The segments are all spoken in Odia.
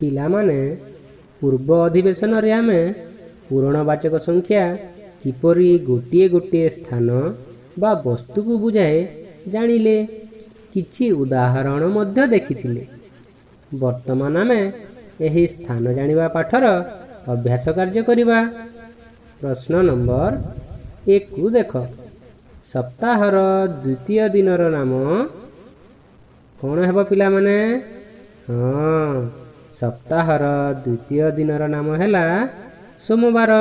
ପିଲାମାନେ, ପୂର୍ବ ଅଧିବେଶନରେ ଆମେ ପୂରଣବାଚକ ସଂଖ୍ୟା କିପରି ଗୋଟିଏ ଗୋଟିଏ ସ୍ଥାନ ବା ବସ୍ତୁକୁ ବୁଝାଏ ଜାଣିଲେ। କିଛି ଉଦାହରଣ ମଧ୍ୟ ଦେଖିଥିଲେ। ବର୍ତ୍ତମାନ ଆମେ ଏହି ସ୍ଥାନ ଜାଣିବା ପାଠର ଅଭ୍ୟାସ କାର୍ଯ୍ୟ କରିବା। ପ୍ରଶ୍ନ ନମ୍ବର 1କୁ ଦେଖ। ସପ୍ତାହର ଦ୍ୱିତୀୟ ଦିନର ନାମ କ'ଣ ହେବ ପିଲାମାନେ? ହଁ, ସପ୍ତାହର ଦ୍ୱିତୀୟ ଦିନର ନାମ ହେଲା ସୋମବାର।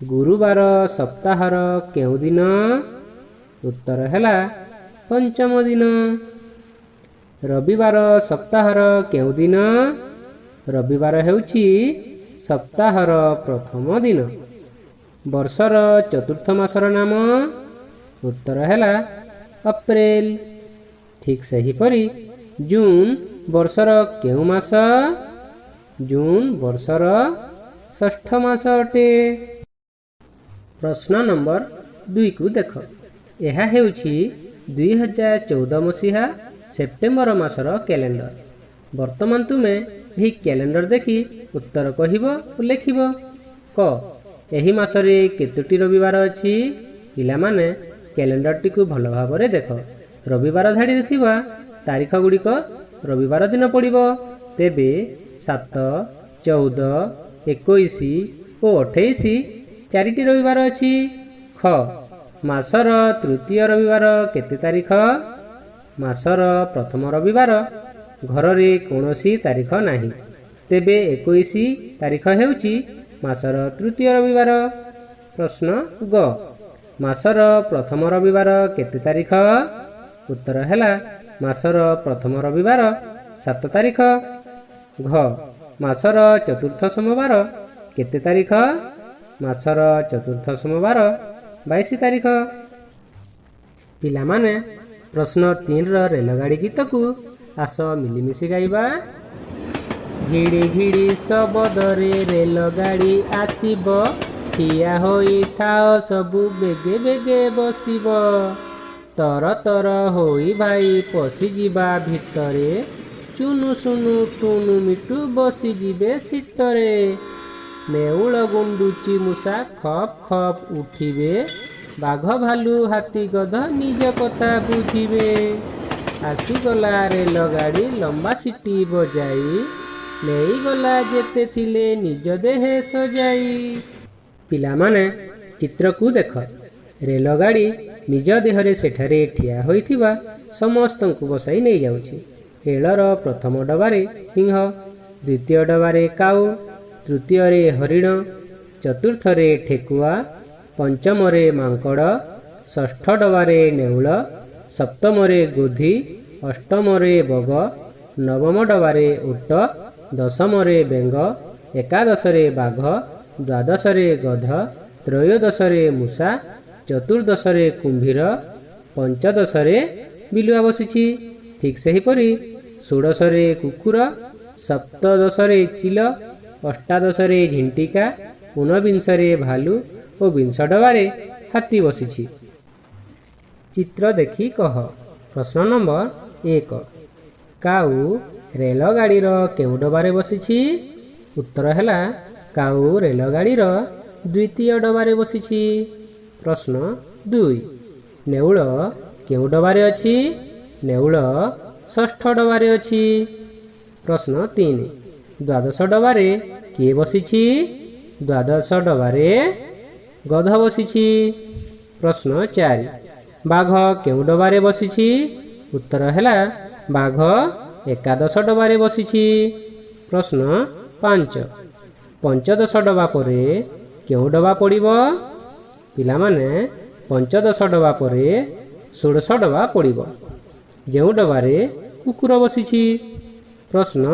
ଗୁରୁବାର ସପ୍ତାହର କେଉଁ ଦିନ? ଉତ୍ତର ହେଲା ପଞ୍ଚମ ଦିନ। ରବିବାର ସପ୍ତାହର କେଉଁ ଦିନ? ରବିବାର ହେଉଛି ସପ୍ତାହର ପ୍ରଥମ ଦିନ। ବର୍ଷର ଚତୁର୍ଥ ମାସର ନାମ? ଉତ୍ତର ହେଲା ଅପ୍ରେଲ। ଠିକ୍ ସେହିପରି ଜୁନ୍ ବର୍ଷର କେଉଁ ମାସ? ଜୁନ୍ ବର୍ଷର ଷଷ୍ଠ ମାସ ଅଟେ। ପ୍ରଶ୍ନ ନମ୍ବର 2କୁ ଦେଖ। ଏହା ହେଉଛି 2014 ମସିହା ସେପ୍ଟେମ୍ବର ମାସର କ୍ୟାଲେଣ୍ଡର। ବର୍ତ୍ତମାନ ତୁମେ ଏହି କ୍ୟାଲେଣ୍ଡର ଦେଖି ଉତ୍ତର କହିବ ଓ ଲେଖିବ। କ, ଏହି ମାସରେ କେତୋଟି ରବିବାର ଅଛି? ପିଲାମାନେ, କ୍ୟାଲେଣ୍ଡରଟିକୁ ଭଲ ଭାବରେ ଦେଖ। ରବିବାର ଧାଡ଼ିରେ ଥିବା ତାରିଖ ଗୁଡ଼ିକ ରବିବାର ଦିନ ପଡ଼ିବ। ତେବେ 7, 14, 21 ଓ 28, ଚାରିଟି ରବିବାର ଅଛି। ଖ, ମାସର ତୃତୀୟ ରବିବାର କେତେ ତାରିଖ? ମାସର ପ୍ରଥମ ରବିବାର ଘରରେ କୌଣସି ତାରିଖ ନାହିଁ। ତେବେ 21 ତାରିଖ ହେଉଛି ମାସର ତୃତୀୟ ରବିବାର। ପ୍ରଶ୍ନ ଗ, ମାସର ପ୍ରଥମ ରବିବାର କେତେ ତାରିଖ? ଉତ୍ତର ହେଲା ମାସର ପ୍ରଥମ ରବିବାର 7 ତାରିଖ। ଘ, ମାସର ଚତୁର୍ଥ ସୋମବାର କେତେ ତାରିଖ? ମାସର ଚତୁର୍ଥ ସୋମବାର 22 ତାରିଖ। ପିଲାମାନେ, ପ୍ରଶ୍ନ 3ର ରେଲଗାଡ଼ି ଗୀତକୁ ଆସ ମିଳିମିଶି ଗାଇବା। ଘିଡ଼ି ଘିଡ଼ି ଶବଦରେ ରେଲଗାଡ଼ି ଆସିବ, ଠିଆ ହୋଇଥାଅ ସବୁ, ବେଗେ ବେଗେ ବସିବ। ତର ତର ହୋଇ ଭାଇ ପଶିଯିବା ଭିତରେ, ଚୁନୁ ସୁନୁ ଟୁନୁ ମିଟୁ ବସିଯିବେ ସିଟରେ। ନେଉଳ ଗୁଣ୍ଡୁଚି ମୂଷା ଖପ୍ ଖପ୍ ଉଠିବେ, ବାଘ ଭାଲୁ ହାତୀ ଗଧ ନିଜ କଥା ବୁଝିବେ। ଆସିଗଲା ରେଲଗାଡ଼ି ଲମ୍ବା ସିଟି ବଜାଇ, ନେଇଗଲା ଯେତେ ଥିଲେ ନିଜ ଦେହେ ସଜାଇ। ପିଲାମାନେ, ଚିତ୍ରକୁ ଦେଖ। ରେଲଗାଡ଼ି ନିଜ ଦେହରେ ସେଠାରେ ଠିଆ ହୋଇଥିବା ସମସ୍ତଙ୍କୁ ବସାଇ ନେଇଯାଉଛି। ରେଳର ପ୍ରଥମ ଡବାରେ ସିଂହ, ଦ୍ୱିତୀୟ ଡବାରେ କାଉ, ତୃତୀୟରେ ହରିଣ, ଚତୁର୍ଥରେ ଠେକୁଆ, ପଞ୍ଚମରେ ମାଙ୍କଡ଼, ଷଷ୍ଠ ଡବାରେ ନେଉଳ, ସପ୍ତମରେ ଗୋଧି, ଅଷ୍ଟମରେ ବଗ, ନବମ ଡବାରେ ଓଟ, ଦଶମରେ ବେଙ୍ଗ, ଏକାଦଶରେ ବାଘ, ଦ୍ୱାଦଶରେ ଗଧ, ତ୍ରୟୋଦଶରେ ମୂଷା, ଚତୁର୍ଦ୍ଦଶରେ କୁମ୍ଭୀର, ପଞ୍ଚଦଶରେ ବିଲୁଆ ବସିଛି। ଠିକ୍ ସେହିପରି ଷୋଡ଼ଶରେ କୁକୁର, ସପ୍ତଦଶରେ ଚିଲ, ଅଷ୍ଟାଦଶରେ ଝିଣ୍ଟିକା, ଊନବିଂଶରେ ଭାଲୁ ଓ ବିଂଶ ଡବାରେ ହାତୀ ବସିଛି। ଚିତ୍ର ଦେଖି କହ। ପ୍ରଶ୍ନ ନମ୍ବର 1, କାଉ ରେଳଗାଡ଼ିର କେଉଁ ଡବାରେ ବସିଛି? ଉତ୍ତର ହେଲା କାଉ ରେଳଗାଡ଼ିର ଦ୍ୱିତୀୟ ଡବାରେ ବସିଛି। ପ୍ରଶ୍ନ 2, ନେଉଳ କେଉଁ ଡବାରେ ଅଛି? ନେଉଳ ଷଷ୍ଠ ଡବାରେ ଅଛି। ପ୍ରଶ୍ନ 3, ଦ୍ୱାଦଶ ଡବାରେ କିଏ ବସିଛି? ଦ୍ୱାଦଶ ଡବାରେ ଗଧ ବସିଛି। ପ୍ରଶ୍ନ 4, ବାଘ କେଉଁ ଡବାରେ ବସିଛି? ଉତ୍ତର ହେଲା ବାଘ ଏକାଦଶ ଡବାରେ ବସିଛି। ପ୍ରଶ୍ନ 5, ପଞ୍ଚଦଶ ଡବା ପରେ କେଉଁ ଡବା ପଡ଼ିବ? ପିଲାମାନେ, ପଞ୍ଚଦଶ ଡବା ପରେ ଷୋଡ଼ଶ ଡବା ପଡ଼ିବ, ଯେଉଁ ଡବାରେ କୁକୁର ବସିଛି। ପ୍ରଶ୍ନ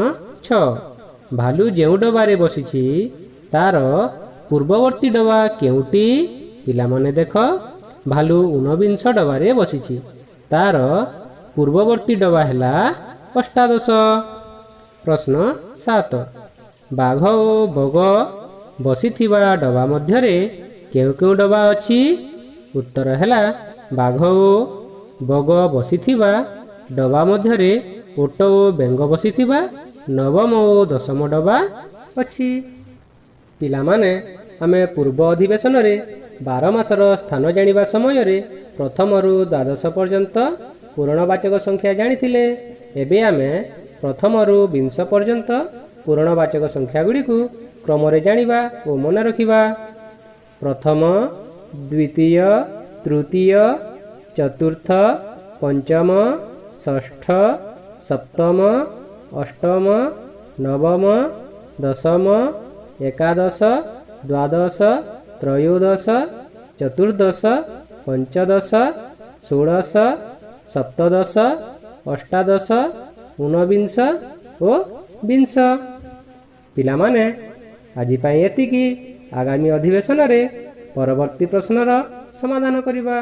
6, ଭାଲୁ ଯେଉଁ ଡବାରେ ବସିଛି ତାର ପୂର୍ବବର୍ତ୍ତୀ ଡବା କେଉଁଟି? ପିଲାମାନେ ଦେଖ, ଭାଲୁ ଊନବିଂଶ ଡବାରେ ବସିଛି। ତାର ପୂର୍ବବର୍ତ୍ତୀ ଡବା ହେଲା ଅଷ୍ଟାଦଶ। ପ୍ରଶ୍ନ 7, ବାଘ ଓ ବଗ ବସିଥିବା ଡବା ମଧ୍ୟରେ କେଉଁ କେଉଁ ଡବା ଅଛି? ଉତ୍ତର ହେଲା ବାଘ ଓ ବଗ ବସିଥିବା ଡବା ମଧ୍ୟରେ ଓଟ ଓ ବେଙ୍ଗ ବସିଥିବା ନବମ ଓ ଦଶମ ଡବା ଅଛି। ପିଲାମାନେ, ଆମେ ପୂର୍ବ ଅଧିବେଶନରେ 12 ମାସର ସ୍ଥାନ ଜାଣିବା ସମୟରେ ପ୍ରଥମରୁ ଦ୍ୱାଦଶ ପର୍ଯ୍ୟନ୍ତ ପୂରଣବାଚକ ସଂଖ୍ୟା ଜାଣିଥିଲେ। ଏବେ ଆମେ ପ୍ରଥମରୁ ବିଂଶ ପର୍ଯ୍ୟନ୍ତ ପୂରଣବାଚକ ସଂଖ୍ୟା ଗୁଡ଼ିକୁ କ୍ରମରେ ଜାଣିବା ଓ ମନେ ରଖିବା। ପ୍ରଥମ, ଦ୍ୱିତୀୟ, ତୃତୀୟ, ଚତୁର୍ଥ, ପଞ୍ଚମ, ଷଷ୍ଠ, ସପ୍ତମ, ଅଷ୍ଟମ, ନବମ, ଦଶମ, ଏକାଦଶ, ଦ୍ୱାଦଶ, ତ୍ରୟୋଦଶ, ଚତୁର୍ଦ୍ଦଶ, ପଞ୍ଚଦଶ, ଷୋଡ଼ଶ, ସପ୍ତଦଶ, ଅଷ୍ଟାଦଶ, ଊନବିଂଶ ଓ ବିଂଶ। ପିଲାମାନେ, ଆଜି ପାଇଁ ଏତିକି। ଆଗାମୀ ଅଧିବେଶନରେ ପରବର୍ତ୍ତୀ ପ୍ରଶ୍ନର ସମାଧାନ କରିବା।